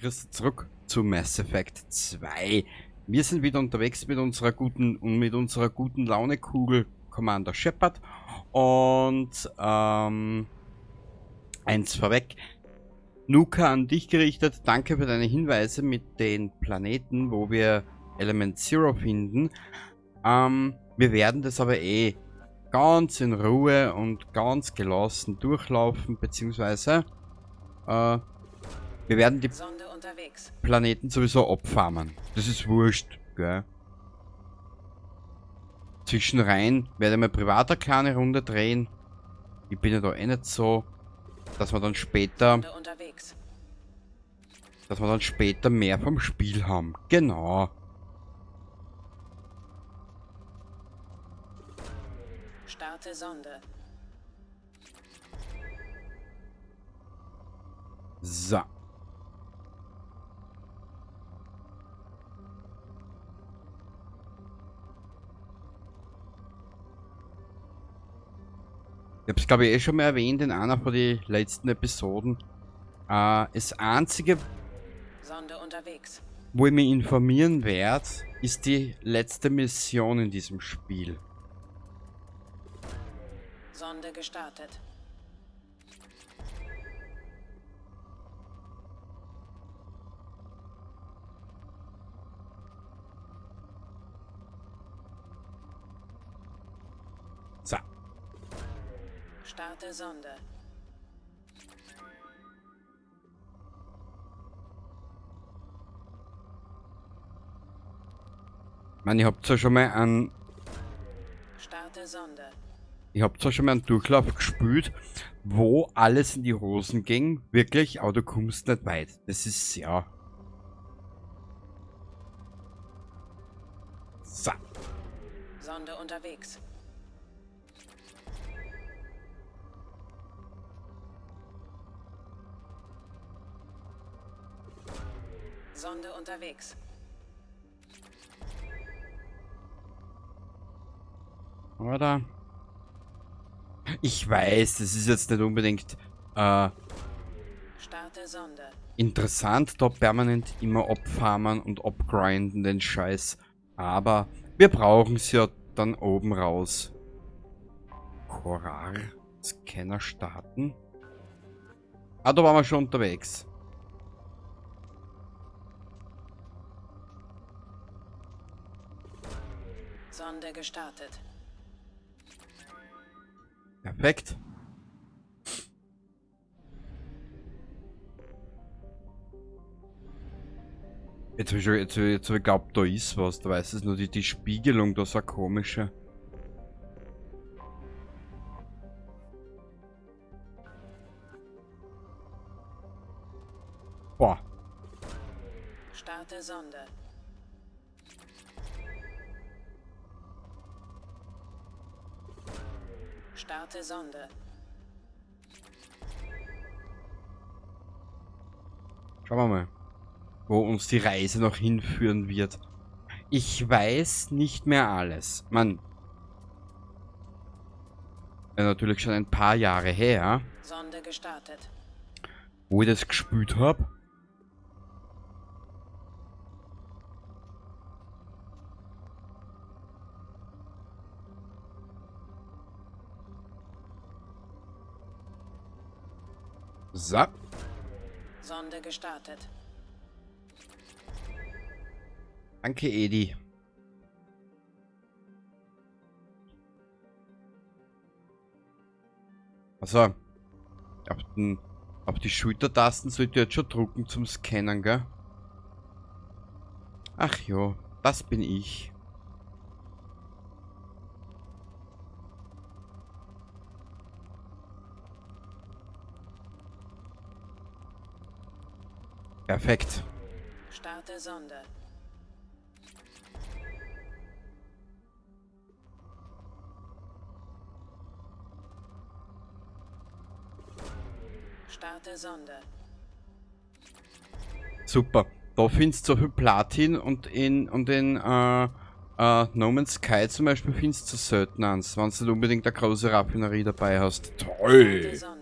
Chris zurück zu Mass Effect 2. Wir sind wieder unterwegs mit unserer guten und mit unserer guten Launekugel Commander Shepard. Und eins vorweg. Nuka an dich gerichtet, danke für deine Hinweise mit den Planeten, wo wir Element Zero finden. Wir werden das aber eh ganz in Ruhe und ganz gelassen durchlaufen, beziehungsweise wir werden die Sonde unterwegs. Planeten sowieso abfarmen. Das ist wurscht, gell? Zwischenrein werde ich mir privat eine kleine Runde drehen. Ich bin ja da eh nicht so, dass wir dann später, Sonde unterwegs. dass wir dann später mehr vom Spiel haben. Genau. Starte Sonde. So. Ich hab's, glaub ich, eh schon mal erwähnt in einer von den letzten Episoden. Das einzige, Sonde unterwegs. wo ich mich informieren werd, ist die letzte Mission in diesem Spiel. Sonde gestartet. So. Starte Sonde. Ich meine, ich hab zwar schon mal einen Starte Sonde. Ich hab zwar schon mal einen Durchlauf gespielt, wo alles in die Hosen ging, wirklich, aber du kommst nicht weit. Das ist ja. So. Sonde unterwegs. Sonde unterwegs. Oder? Ich weiß, das ist jetzt nicht unbedingt Starte Sonde. interessant, da permanent immer abfarmen und abgrinden den Scheiß. Aber wir brauchen es ja dann oben raus. Korar, Scanner starten. Ah, da waren wir schon unterwegs. Sonde gestartet. Perfekt. Jetzt hab ich schon, jetzt, jetzt hab ich geglaubt, da ist was. Da weiß es nur die Spiegelung, das ist eine komische. Boah. Starte Sonde. Starte Sonde. Schauen wir mal, wo uns die Reise noch hinführen wird. Ich weiß nicht mehr alles. Man, ja, natürlich schon ein paar Jahre her, Sonde gestartet. wo ich das gespielt hab. So. Sonde gestartet. Danke, Edi. Also, auf die Schultertasten sollte ich jetzt schon drücken zum Scannen, gell? Ach jo, das bin ich. Perfekt. Starte Sonde. Starte Sonde. Super. Da findest du so viel Platin und in No Man's Sky zum Beispiel findest du selten eins, wenn du nicht unbedingt eine große Raffinerie dabei hast. Toll! Starte Sonde.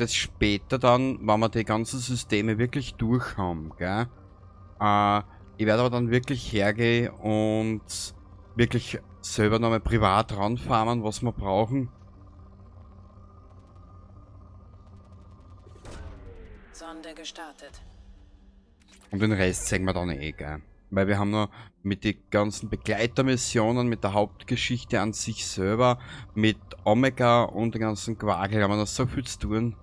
das später dann, wenn wir die ganzen Systeme wirklich durch haben, gell? Ich werde aber dann wirklich hergehen und wirklich selber nochmal privat ranfarmen, was wir brauchen. Sonde gestartet. Und den Rest sehen wir dann eh, gell? Weil wir haben noch mit den ganzen Begleitermissionen, mit der Hauptgeschichte an sich selber, mit Omega und den ganzen Quarkel haben wir noch so viel zu tun.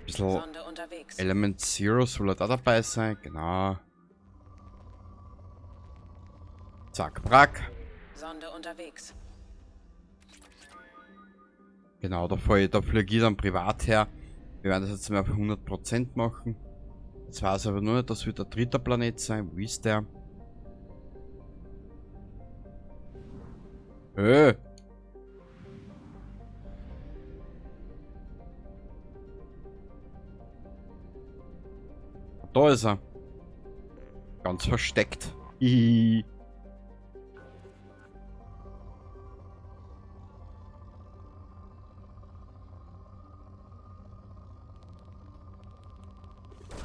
Bisschen Sonde unterwegs. Element Zero soll er da dabei sein, genau. Zack, brack. Sonde unterwegs. Genau, da fliege ich dann privat her. Wir werden das jetzt mal auf 100% machen. Jetzt weiß ich aber nur nicht, das wird der dritte Planet sein. Wo ist der? Da ist er. Ganz versteckt. Hihi.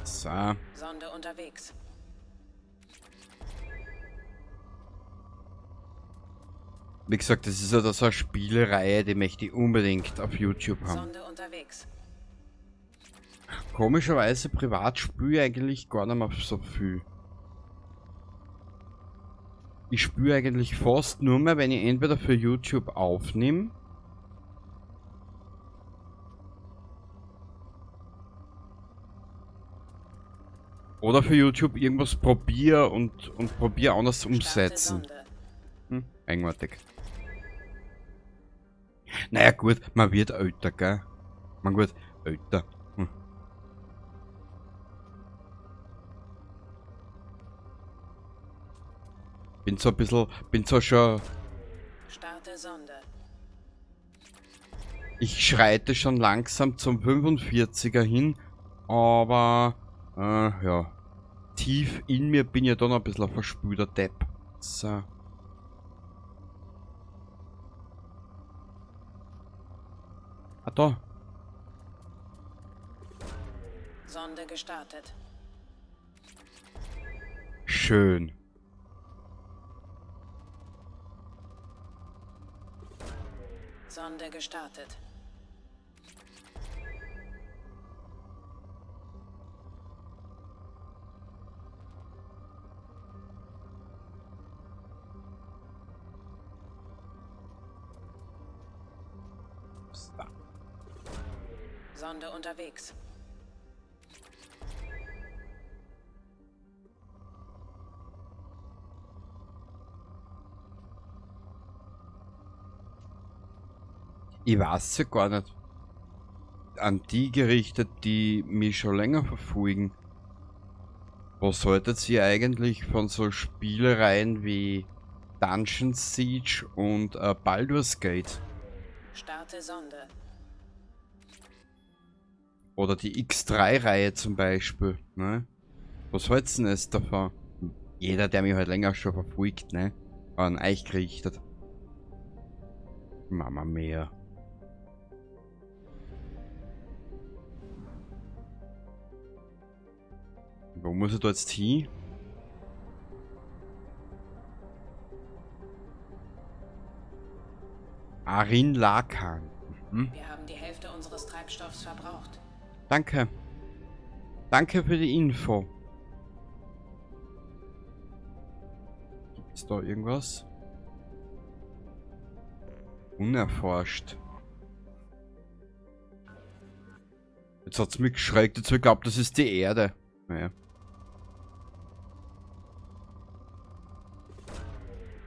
So. Sonde unterwegs. Wie gesagt, das ist ja so eine Spielereihe, die möchte ich unbedingt auf YouTube haben. Sonde unterwegs. Komischerweise privat spüle ich eigentlich gar nicht mehr so viel. Ich spüle eigentlich fast nur mehr, wenn ich entweder für YouTube aufnehme. Oder für YouTube irgendwas probiere und probiere anders Starte umsetzen. Sonde. Eigenartig. Naja gut, man wird älter, gell? Man gut, älter. Bin zwar ein bisschen, bin zwar schon... Starte Sonde. Ich schreite schon langsam zum 45er hin, aber... ja. Tief in mir bin ich ja da noch ein bisschen ein verspülter Depp. So. Ah, da. Sonde gestartet. Schön. Sonde gestartet. Sonde unterwegs. Ich weiß ja gar nicht. An die gerichtet, die mich schon länger verfolgen. Was haltet ihr eigentlich von so Spielereien wie Dungeon Siege und Baldur's Gate? Starte Sonde. Oder die X3-Reihe zum Beispiel, ne? Was hältst du denn jetzt davon? Jeder, der mich halt länger schon verfolgt, ne? An euch gerichtet. Mama mia. Wo muss ich da jetzt hin? Arin Lakan. Wir haben die Hälfte unseres Treibstoffs verbraucht. Danke. Danke für die Info. Gibt's da irgendwas? Unerforscht. Jetzt hat's mich geschreckt, jetzt hab ich geglaubt, das ist die Erde. Naja.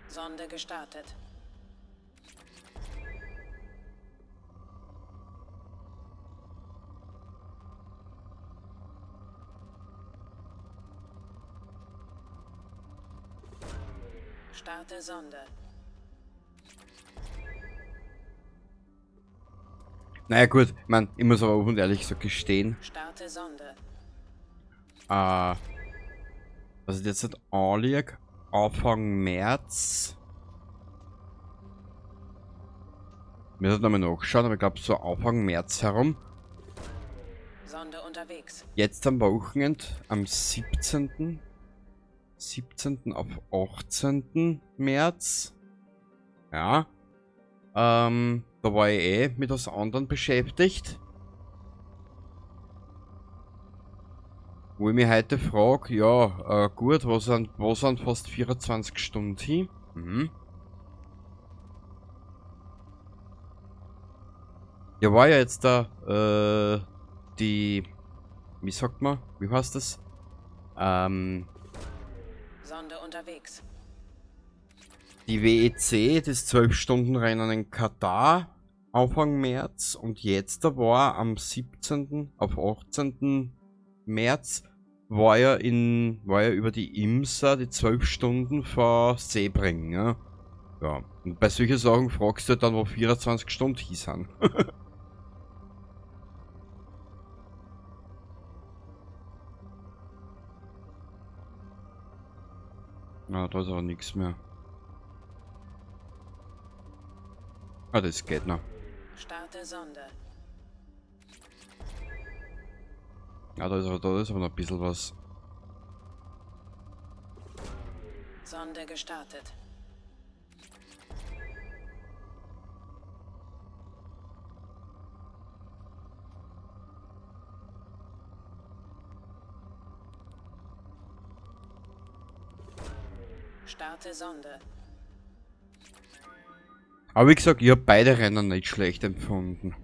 Sonde gestartet. Starte Sonde. Naja gut, ich mein, ich muss aber offen und ehrlich so gestehen. Starte Sonde. Was ich jetzt nicht anlieg, Anfang März. Wir sollten nochmal nachschauen, aber ich glaube so Anfang März herum. Sonde unterwegs. Jetzt am Wochenende, am 17. 17. auf 18. März. Ja. Da war ich eh mit was anderem beschäftigt. Wo ich mich heute frage, ja, gut, wo sind fast 24 Stunden hin? Mhm. Ja, war ja jetzt da, die, wie sagt man, wie heißt das? Sonde unterwegs. Die WEC, das 12-Stunden-Rennen in Katar, Anfang März, und jetzt da war am 17. auf 18. März, war ja über die IMSA die 12 Stunden vor Sebring, ne? Ja. Und bei solchen Sachen fragst du dann, wo 24 Stunden hin sind. Na, da ist aber nichts mehr. Ah, das geht noch. Starte Sonde. Ja, da ist aber noch ein bisschen was. Sonde gestartet. Starte Sonde. Aber wie gesagt, ich hab beide Rennen nicht schlecht empfunden.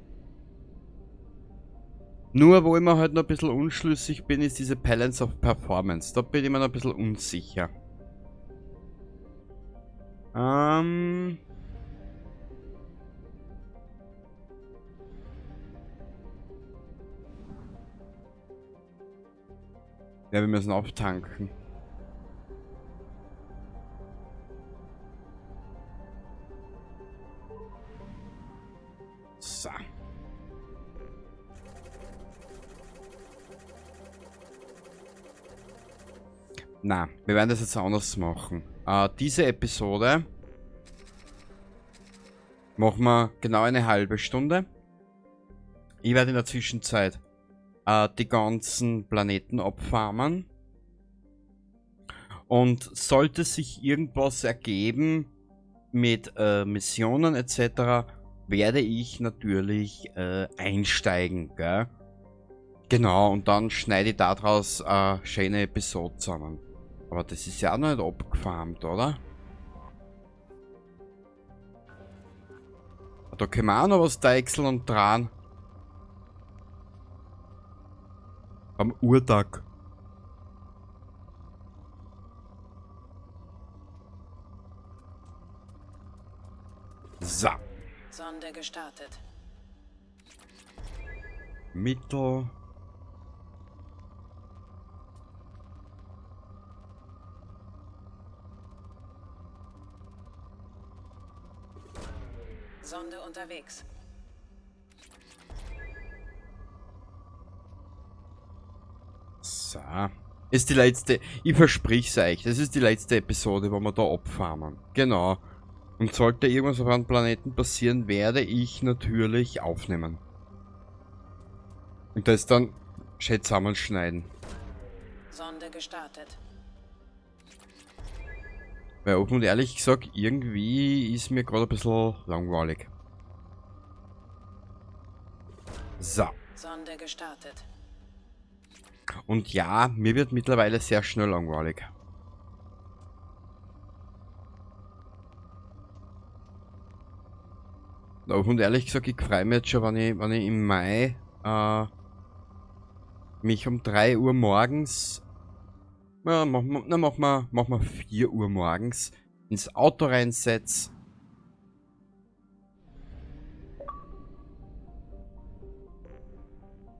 Nur, wo ich mir halt noch ein bisschen unschlüssig bin, ist diese Balance of Performance. Da bin ich mir noch ein bisschen unsicher. Ja, wir müssen auftanken. So. Na, wir werden das jetzt anders machen. Diese Episode machen wir genau eine halbe Stunde. Ich werde in der Zwischenzeit die ganzen Planeten abfarmen. Und sollte sich irgendwas ergeben mit Missionen et cetera, werde ich natürlich einsteigen, gell? Genau, und dann schneide ich daraus eine schöne Episode zusammen. Aber das ist ja auch noch nicht abgefarmt, oder? Da können wir auch noch was deichseln und dran. Am Urtag. So. Sonde gestartet. Mittel. Sonde unterwegs. So. Ist die letzte, ich versprich's euch, das ist die letzte Episode, wo wir da abfarmen. Genau. Und sollte irgendwas auf einem Planeten passieren, werde ich natürlich aufnehmen. Und das dann schön zusammenschneiden. Sonde gestartet. Weil offen und ehrlich gesagt, irgendwie ist mir gerade ein bisschen langweilig. So. Sonde gestartet. Und ja, mir wird mittlerweile sehr schnell langweilig. Und ehrlich gesagt, ich freue mich jetzt schon, wenn ich im Mai mich um 3 Uhr morgens, ja, mach ma, na, mach ma, mach ma 4 Uhr morgens ins Auto reinsetz.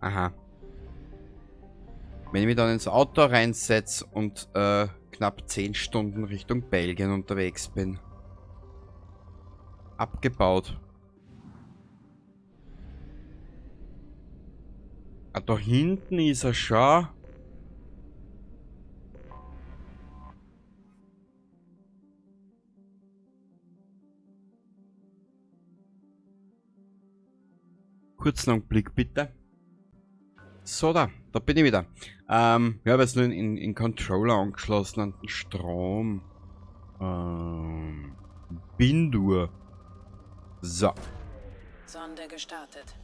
Aha. Wenn ich mich dann ins Auto reinsetz und knapp 10 Stunden Richtung Belgien unterwegs bin. Abgebaut. Ah, da hinten ist er schon. Kurzen Augenblick bitte. So, da bin ich wieder. Ja, habe jetzt nur in Controller angeschlossen an den Strom. Bindur. So. Sonde gestartet.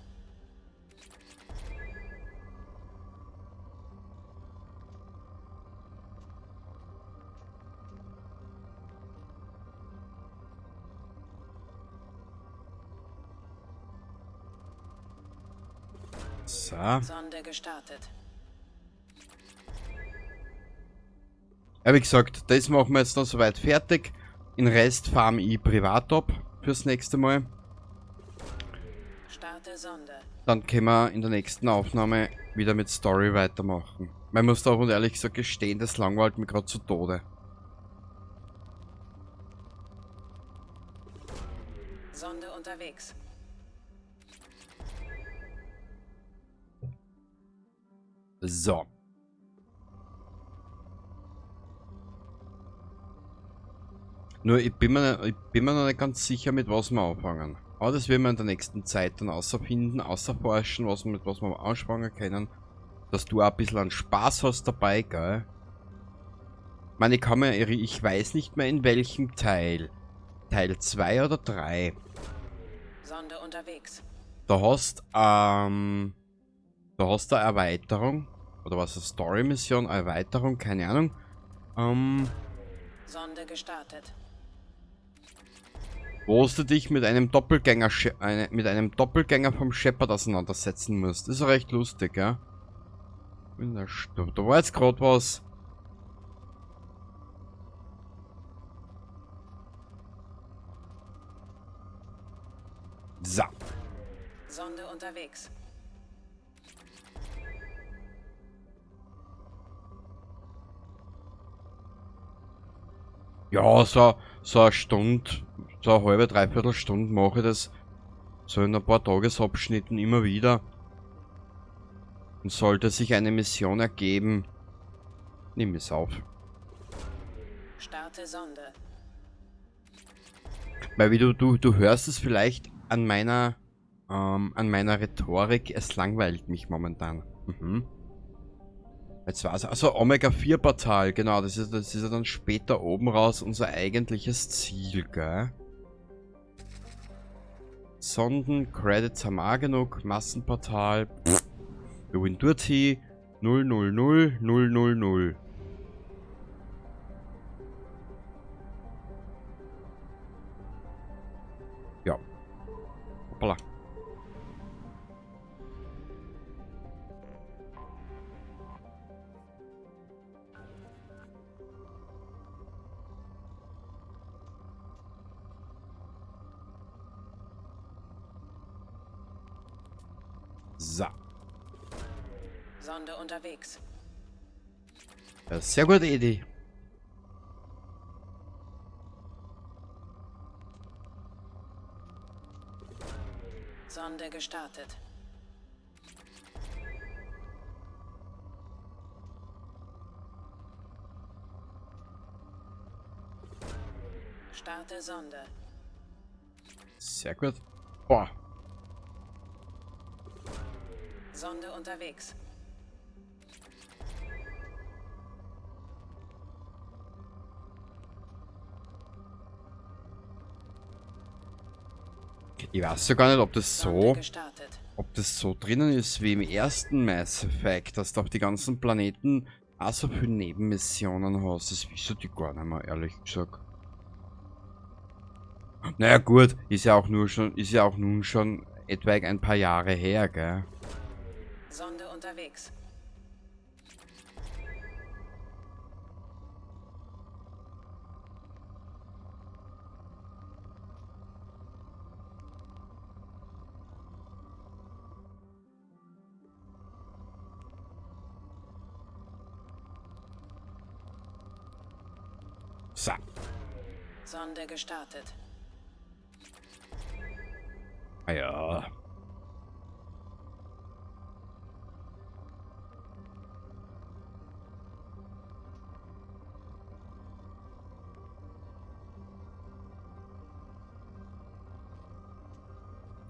So. Sonde gestartet. Ja, wie gesagt, das machen wir jetzt noch soweit fertig. Den Rest farm ich privat ab fürs nächste Mal. Starte Sonde. Dann können wir in der nächsten Aufnahme wieder mit Story weitermachen. Man muss da auch und ehrlich gesagt gestehen, das langweilt mich gerade zu Tode. Sonde unterwegs. So. Nur ich bin mir noch nicht ganz sicher, mit was wir anfangen. Aber das werden wir in der nächsten Zeit dann außerfinden, außerforschen, mit was wir anfangen können. Dass du auch ein bisschen an Spaß hast dabei, gell? Ich meine, ich kann mir, ich weiß nicht mehr in welchem Teil. Teil 2 oder 3. Sonde unterwegs. Da hast du eine Erweiterung. Oder was, eine Story-Mission, Erweiterung, keine Ahnung. Sonde gestartet. Wo du dich mit einem Doppelgänger, mit einem Doppelgänger vom Shepard auseinandersetzen musst. Das ist recht lustig, ja? Da war jetzt grad was. So. Sonde unterwegs. Ja, so eine Stunde, so eine halbe, dreiviertel Stunde mache ich das so in ein paar Tagesabschnitten immer wieder. Und sollte sich eine Mission ergeben, nimm es auf. Starte Sonde. Weil wie du hörst es vielleicht an meiner Rhetorik, es langweilt mich momentan. Mhm. Jetzt war's. Also Omega 4 Portal, genau, das ist ja dann später oben raus unser eigentliches Ziel, gell? Sonden, Credits haben wir auch genug, Massenportal, pff, Windurti, 0 0 0 0 0 0. Ja. Hoppala. So. Sonde unterwegs. Ja, sehr gute Idee. Sonde gestartet. Starte Sonde. Sehr gut. Boah. Sonde unterwegs. Ich weiß ja gar nicht, ob das so drinnen ist wie im ersten Mass Effect, dass du auf die ganzen Planeten auch so viele Nebenmissionen hast. Das wissen die gar nicht mehr, ehrlich gesagt. Naja gut, ist ja auch nun schon etwa ein paar Jahre her, gell? Sonde unterwegs. So. Sonde gestartet. Ah ja.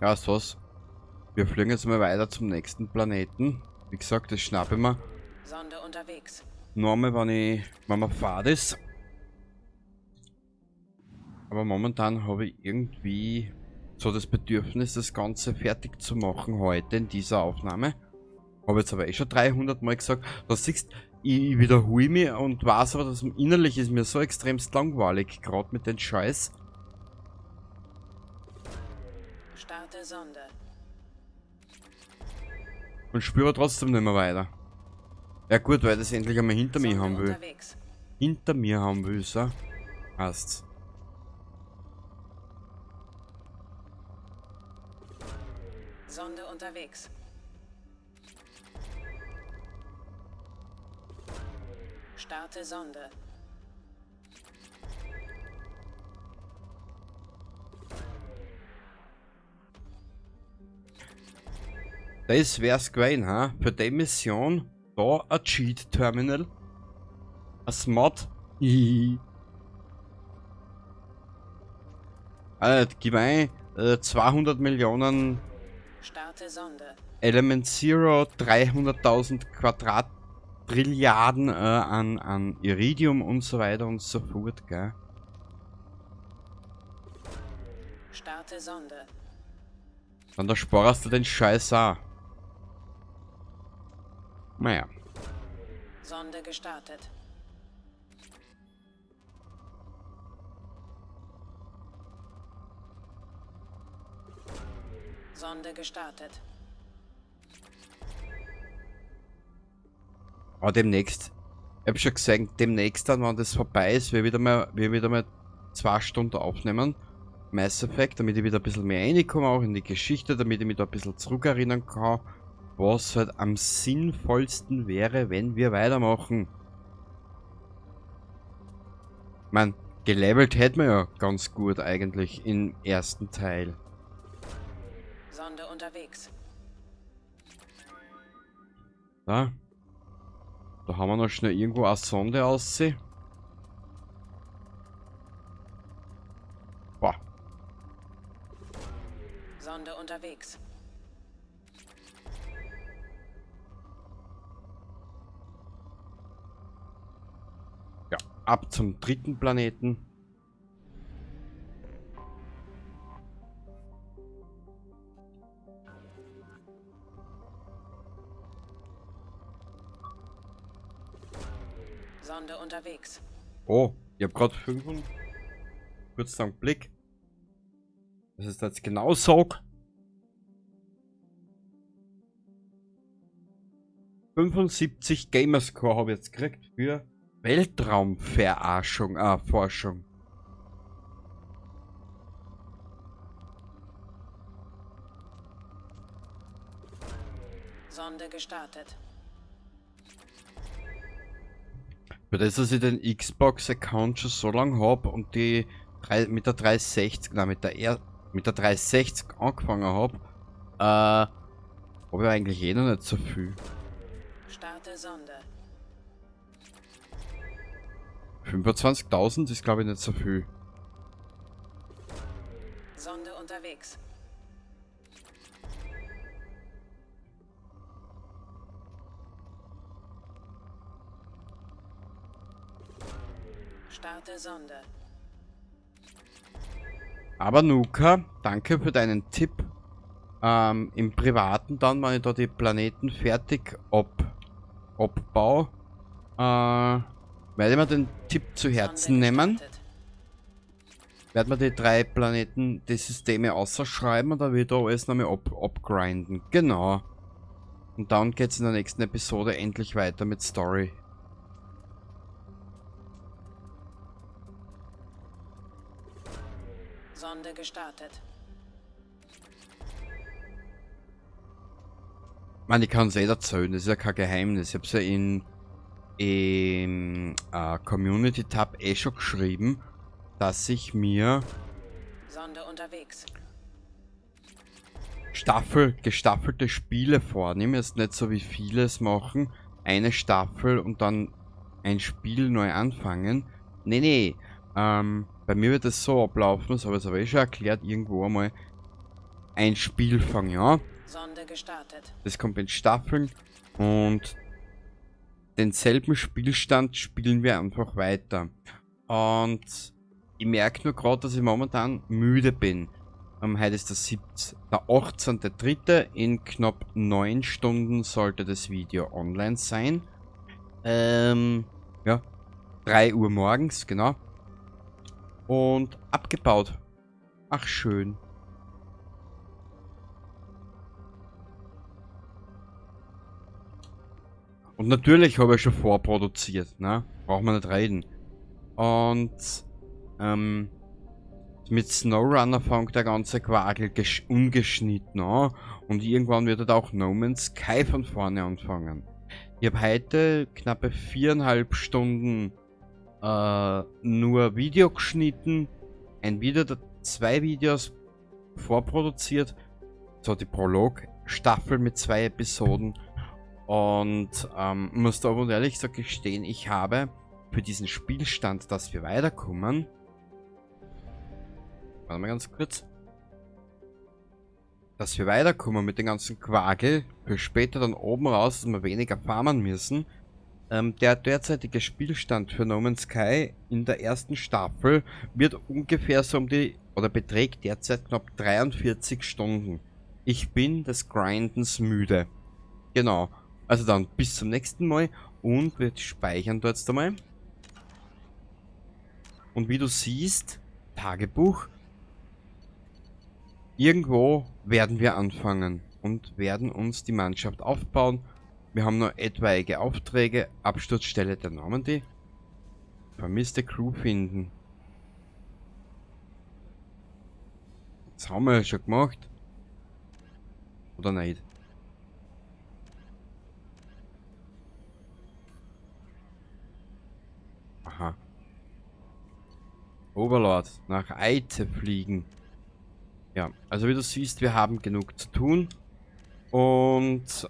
Ja, ist was. Wir fliegen jetzt mal weiter zum nächsten Planeten. Wie gesagt, das schnappe ich mir. Sonde unterwegs. Nur einmal, wenn man fad ist. Aber momentan habe ich irgendwie so das Bedürfnis, das Ganze fertig zu machen heute in dieser Aufnahme. Habe jetzt aber eh schon 300 Mal gesagt. Da siehst, ich wiederhole mich und weiß aber, dass innerlich ist mir so extremst langweilig, gerade mit den Scheiß. Starte Sonde. Und spüre trotzdem nicht mehr weiter. Ja gut, weil das endlich einmal hinter mir Sonde haben will. unterwegs. Hinter mir haben will, so. Heißt's. Sonde unterwegs. Starte Sonde. Das wär's gewesen, ha? Für die Mission da ein Cheat Terminal. Ein Smart. Also, gib ein, 200 Millionen Starte Sonde. Element Zero, 300.000 Quadratrilliarden an Iridium und so weiter und so fort, gell? Starte Sonde. Dann da sparst du den Scheiß auch. Naja. Sonde gestartet. Sonde gestartet. Aber demnächst, ich hab schon gesehen, demnächst dann, wenn das vorbei ist, wir wieder mal 2 Stunden aufnehmen. Mass Effect, damit ich wieder ein bisschen mehr reinkomme, auch in die Geschichte, damit ich mich da ein bisschen zurückerinnern kann, was halt am sinnvollsten wäre, wenn wir weitermachen. Ich mein, gelevelt hätten wir ja ganz gut eigentlich im ersten Teil. Sonde unterwegs. Da. Da haben wir noch schnell irgendwo eine Sonde aussehen. Boah. Sonde unterwegs. Ja, ab zum dritten Planeten. Sonde unterwegs. Oh, ich hab grad 5 und kurz einen Blick. Das ist jetzt genau so. 75 Gamerscore hab ich jetzt gekriegt für Weltraumverarschung, Forschung. Sonde gestartet. Für das, dass ich den Xbox-Account schon so lange hab und die drei, mit der 360, nein, mit der R, mit der 360 angefangen hab, hab ich eigentlich eh noch nicht so viel. Starte Sonde. 25.000 ist, glaub ich, nicht so viel. Sonde unterwegs. Starte Sonde. Aber Nuka, danke für deinen Tipp. Im Privaten dann, wenn ich da die Planeten fertig abbaue, werde ich mir den Tipp zu Herzen Sonde nehmen. gestartet. Werde mir die 3 Planeten, die Systeme ausschreiben und dann wieder alles nochmal abgrinden. Genau. Und dann geht's in der nächsten Episode endlich weiter mit Story. Sonde gestartet. Ich meine, ich kann's eh erzählen, das ist ja kein Geheimnis. Ich hab's ja im Community-Tab eh schon geschrieben, dass ich mir Sonde unterwegs. Gestaffelte Spiele vornehme. Jetzt nicht so wie viele es machen. Eine Staffel und dann ein Spiel neu anfangen. Nee, nee. Bei mir wird es so ablaufen, das habe ich aber eh schon erklärt, irgendwo einmal. Ein Spiel fange ich an, Sonde gestartet. Das kommt in Staffeln und denselben Spielstand spielen wir einfach weiter. Und ich merke nur gerade, dass ich momentan müde bin. Heute ist der 18.03. In knapp 9 Stunden sollte das Video online sein. Ja, 3 Uhr morgens, genau. Und abgebaut. Ach, schön. Und natürlich habe ich schon vorproduziert, ne? Braucht man nicht reden. Und mit SnowRunner fängt der ganze Quagel ungeschnitten an. Und irgendwann wird halt auch No Man's Sky von vorne anfangen. Ich habe heute knappe 4,5 Stunden nur Video geschnitten. Ein Video, 2 Videos vorproduziert. So die Prolog-Staffel mit 2 Episoden. Und muss da aber ehrlich gesagt gestehen, ich habe für diesen Spielstand, dass wir weiterkommen. Warte mal ganz kurz. Dass wir weiterkommen mit dem ganzen Quagel, für später dann oben raus, dass wir weniger farmen müssen. Der derzeitige Spielstand für No Man's Sky in der ersten Staffel wird ungefähr so um die, oder beträgt derzeit knapp 43 Stunden. Ich bin des Grindens müde. Genau. Also dann bis zum nächsten Mal und wir speichern dort jetzt einmal. Und wie du siehst, Tagebuch, irgendwo werden wir anfangen und werden uns die Mannschaft aufbauen. Wir haben noch etwaige Aufträge, Absturzstelle der Normandy, vermisste Crew finden. Das haben wir ja schon gemacht. Oder nicht? Aha. Overlord, nach Eite fliegen. Ja, also wie du siehst, wir haben genug zu tun. Und,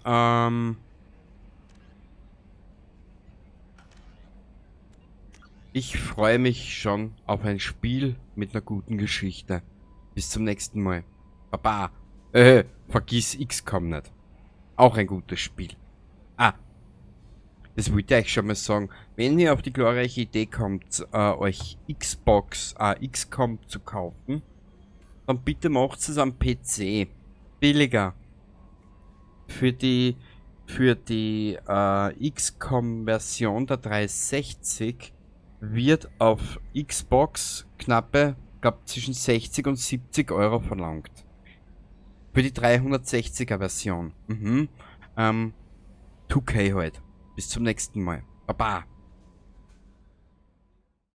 ich freue mich schon auf ein Spiel mit einer guten Geschichte. Bis zum nächsten Mal. Baba. Vergiss XCOM nicht. Auch ein gutes Spiel. Ah. Das wollte ich euch schon mal sagen. Wenn ihr auf die glorreiche Idee kommt, euch XCOM zu kaufen, dann bitte macht es am PC. Billiger. Für die XCOM-Version der 360 wird auf Xbox knappe, glaub, zwischen 60 und 70 Euro verlangt. Für die 360er Version. 2K halt. Bis zum nächsten Mal. Baba.